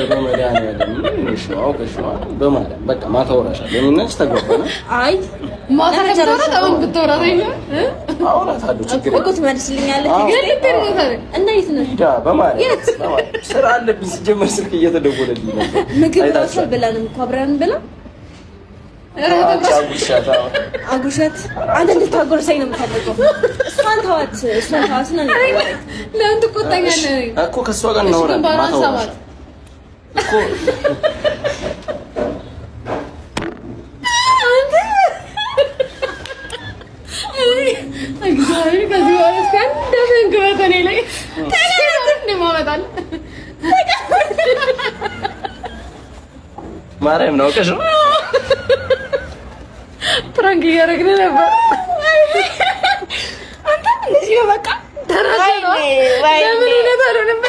በመድኃኒዓለም ምን ነው አውቀሽ ነው? በማርያም በቃ ማታ አወራሻለሁ። እኔ እና አንቺ ተግባባን። አይ ማታ ከምታወራት አሁን ብታወራት አይሻልም? አወራታለሁ፣ ችግር እኮ ትመልስልኛለህ። ግን ልትሄድ ነው ታዲያ? እና የት ነህ? ሂዳ በማርያም በማርያም ስራ አለብኝ። ሲጀመር ስልክ እየተደወለልኝ ነበር። ምግብ እራሱ አይታችኋል። አልበላንም እኮ አብረን ብላ አንቺ አጉርሻት። አዎ። አጉርሻት። አንተ እንድታጎርሰኝ ነው የምፈልገው። እሷን ተዋት፣ እሷን ተዋት ነው። ለምን ትቆጣኛለህ? እኮ ከእሷ ጋር እናወራለን። ግንባሯን ማታ ሳማት። አወራሻለሁ እኮ። እግዚአብሔር ከዚህ በኋላ እስኪ አንድ አፍህን ክፈት እኔ ላይ እንደማመጣል ማርያም ነው አውቀሽ ነው። Prank እያደረግን ነበር። አንተ እንደዚህ ነው በቃ። ለምን እውነት አልሆነም?